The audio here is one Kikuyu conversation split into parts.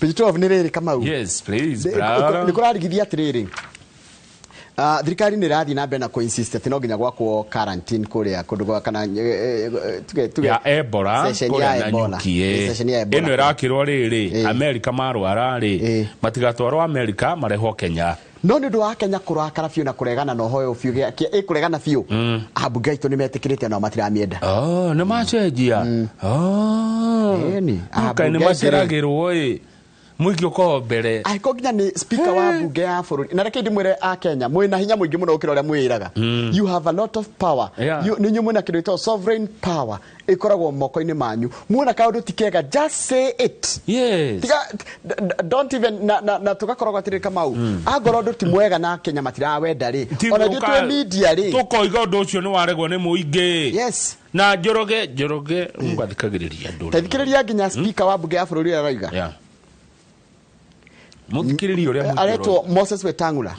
Page 12 nĩ rĩrĩ, Kamau. Yes, please, Nĩ brother. kũrarigithia atĩrĩrĩ, thirikari nĩ ĩrathiĩ na mbere na kũ-insist atĩ no nginya gwakwo quarantine kũrĩa kũndũ gwa kana tuge ya Ebola ceceni kũrĩa ya Ebola. Nanyuki. Ceceni ya Ebola. Ĩno ĩrakĩrwo rĩrĩ, Amerika marwara rĩ, matigatwarwo Amerika, marehwo Kenya. No nĩ ũndũ wa Kenya kũrakara biũ na kũregana na ũhoro ũyũ biũ, ĩkũregana biũ, ambunge aitũ nĩ metĩkĩrĩte nao matiramĩenda. Oh, nĩ macenjia. Oh. Ĩni, Okay, nĩ ambunge aingĩ rĩ. maceragĩrwo ĩ mũingĩ ũkorwo mbere. Angĩkorwo nginya nĩ speaker wa mbunge ya bũrũri, na reke ndĩmwĩre, a Kenya mwĩna hinya mũingĩ mũno gũkĩra ũrĩa mwĩraga. You have a lot of power. Nĩ inyuĩ mwĩna kĩndũ gĩtagwo sovereign power, ĩkoragwo moko-inĩ manyu. Muona kaũndũ ti kega, just say it. Tiga don't even na tugakoragwo atĩrĩ, Kamau, angorwo ũndũ ti mwega na Kenya matirawenda rĩ, ona ithuĩ twĩ media rĩ, tũkoiga ũndũ ũcio nĩ waregwo nĩ mũingĩ. Na Njoroge, Njoroge mũgathikagĩrĩria andũ. Ta thikĩrĩria nginya speaker wa mbunge ya bũrũri ũrĩa arauga. Yeah. Mũthikĩrĩrie ũrĩa mũingĩ. Aretwo Moses Wetangula,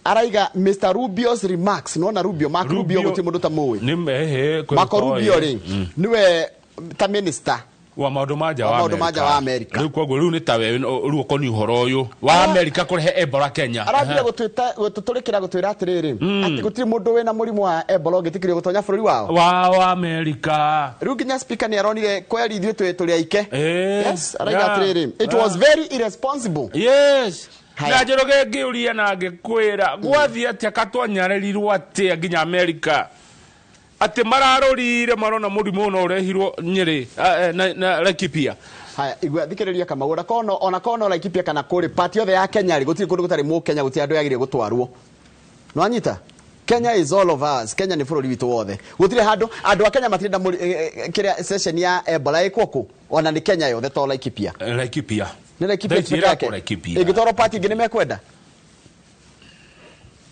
araiga Mr Rubio's remarks. Nona Rubio, Mark Rubio, gũtirĩ mũndũ tamũĩ. Nĩ ehe. Marco Rubio rĩ, niwe ta minister wa maũndũ ma nja wa wa maũndũ ma nja wa Amerika. Rĩu koguo rĩu nĩ tawe rĩu ũkoniĩ ũhoro ũyũ wa Amerika kũrehe Ebola Kenya. Arambire gũtwĩta gũtũtũrĩkĩra gũtwĩra atĩrĩrĩ, atĩ gũtirĩ mũndũ wĩna mũrimũ wa Ebola ũngĩtĩkĩrio gũtonya bũrũri wao. Wa Amerika. Rĩu nginya speaker nĩ aronire kweri ithuĩ twĩ tũrĩ aike. Yes, araiga atĩrĩrĩ, it was very irresponsible. Haya. Na Njoroge ngĩũria na ngĩkwĩra gwathiĩ atĩa, katwanyarerirwo atĩa nginya Amerika atĩ mararorire marona mũrimũ ũyũ no ũrehirwo Nyĩrĩ, na Laikipia. Haya, igua, thikĩrĩria Kamau, ona kono Laikipia kana kũrĩ part yothe ya Kenya rĩ, gũtirĩ kũndũ gũtarĩ mũkenya, gũtirĩ andũ yagĩrĩire gũtwarwo. Nĩwanyita? Kenya is all of us. Kenya nĩ bũrũri witũ wothe. Gũtirĩ handũ andũ a Kenya matirenda kĩrĩa session ya Ebola ĩkwo kũ, ona nĩ Kenya yothe to Laikipia. Laikipia. Nĩ Laikipia Thaa ici peke yake. ĩrakwo Laikipia. Ĩngĩtwarwo part ĩngĩ nĩ mekwenda.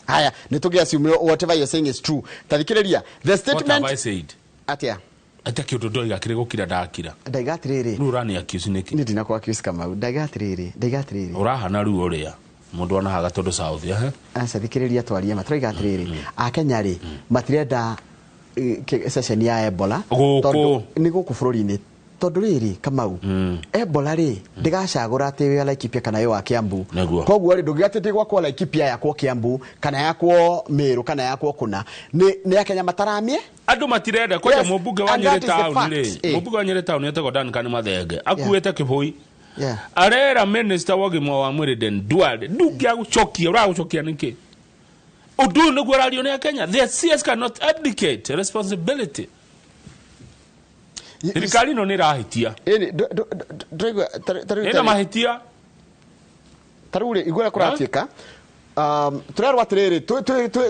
Haya, nĩ tũgĩ assume whatever you're saying is true. Ta thikĩrĩria the What have statement. I said? Atia? Atĩa kĩũndũ ndoiga kĩrĩ gũkira ndakira? Ndaiga atĩrĩrĩ. Rĩu ũrani accuse nĩkĩ? Nĩ ndinakwa accuse, Kamau. Ndaiga atĩrĩrĩ, ndaiga atĩrĩrĩ. Ũrahana rĩu ũrĩa mũndũ anahaga tondũ south ehe. Aca, thikĩrĩria, twarie ma. Tũraiga atĩrĩrĩ, akenya rĩ, matirenda session ya Ebola. Gũkũ. Tondũ nĩ gũkũ bũrũri-inĩ, tondũ rĩrĩ, Kamau, Ebola rĩ, ndĩgacagũra atĩ wĩ wa Laikipia kana wĩ wa Kiambu. Koguo rĩ, ndũngiuga atĩ gwakwo Laikipia yakwo Kiambu kana yakwo Meru kana yakwo kũna, nĩ akenya mataramie. Andũ matirenda kwanja. Mũmbunge wa And that Nyĩrĩ is the town fact. rĩ, mũmbunge wa Nyĩrĩ town etagwo Duncan Mathenge, akuĩte kĩbũi, arera minister wa ũgima wa mwĩrĩ Den Duale, ndũngĩagũcokia, ũragũcokia nĩkĩ? Ũndũ ũyũ nĩguo ũrario nĩ akenya. The CS cannot abdicate responsibility. Thirikari ĩno nĩ ĩrahĩtia. Ĩni, ndũraigua ta rĩu ĩna mahĩtia. Ta rĩu rĩ, igua ũrĩa kũratuĩka, tũrerwo atĩrĩrĩ,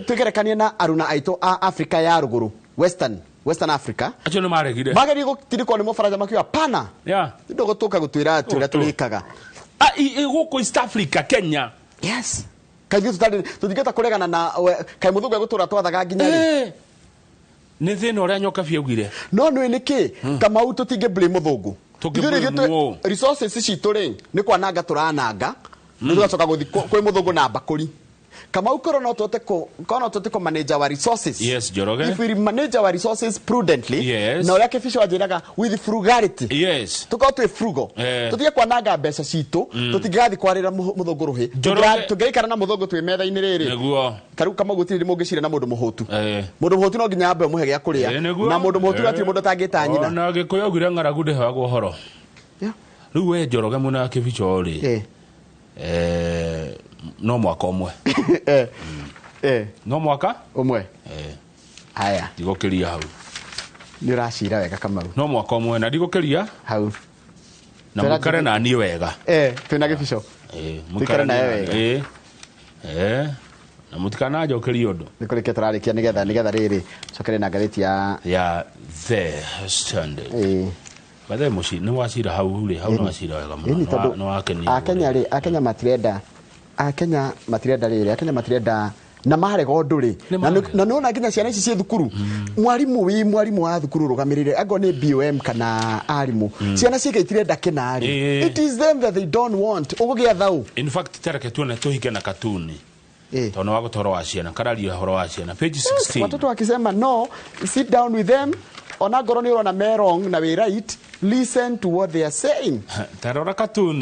twĩgerekanie na aruna aitũ a Afrika ya rũgũrũ, Western Africa. Acio nĩ maregire. Magerie gũtirikwo nĩ mũbaraja, makiuga pana. Ndũgũtũka gũtwĩra atĩ ũrĩa tũrĩkaga. Ah, gũkũ East Africa, Kenya. Yes, kaithuĩ tũtarĩ tũtingĩhota kũregana na kaĩ mũthũngũ egũtũra twathaga nginya rĩ? Nĩ thĩna ũrĩa Nyokabi augire. No nĩ nĩkĩ, Kamau, tũtingĩ blame mũthũngũ? Tũngĩ Ithuĩ rĩ, blame ũũ? Resources citũ rĩ, nĩ kwananga tũrananga, nĩ tũgacoka gũthiĩ kwĩ mũthũngũ na mbakũri. Kamau, korwo no tũhote kũ manage our resources, Yes, Njoroge. if we manage our resources prudently, na ũrĩa Kĩbico anjĩraga, with frugality, tũkorwo twĩ frugal, tũtige kwananga mbeca citũ, tũtingĩgathiĩ kwarĩra mũthũngũ rũhĩ. Tũngĩikara na mũthũngũ twĩ metha-inĩ rĩrĩ, ta rĩu, Kamau, gũtirĩ mũngĩcira na mũndũ mũhũtu. Mũndũ mũhũtu no nginya ambe ũmũhe gĩa kũrĩa. Na mũndũ mũhũtu hatirĩ mũndũ atangĩta nyina. Ona Gĩkũyũ augire ng'aragu ndĩheagwo ũhoro. Rĩu we Njoroge mwena wa Kĩbico rĩ, no mwaka ũmwe. No mwaka ũmwe. Haya. Ndigũkĩria hau. Nĩ ũracira wega, Kamau. No mwaka ũmwe na ndigũkĩria. Hau. Na mũikare na niĩ wega. Twĩna Gĩbico. Mũikare nawe wega. Na mũtikananjokerie ũndũ. Nĩ kũrĩkia tũrarĩkia, nĩgetha rĩrĩ cokere na ngathĩti ya ya The Standard. Bathe mũciĩ nĩ wacira hau rĩ, hau nĩ wacira wega mũno. Ĩni, tondũ Nĩ wakenia. Akenya rĩ, akenya matirenda, akenya matirenda rĩrĩ, akenya matirenda na marega ũndũ rĩ. Nĩ Na marega. Na nĩwona nginya ciana ici ciĩ thukuru, mwarimũ wĩ mwarimũ wa thukuru ũrũgamĩrĩire angorwo nĩ BOM kana arimũ, ciana ciĩke itirenda kĩna rĩ, it is them that they don't want ũgũgĩa thaũ. In fact, tareke tuone tũhinge na katuni, tondũ nĩ wagũta ũhoro wa ciana, kararia ũhoro wa ciana page 16. Watoto wakisema no, sit down with them. Ona ngorwo nĩ ũrona me wrong na wĩ right, listen to what they are saying. Tarora katuni.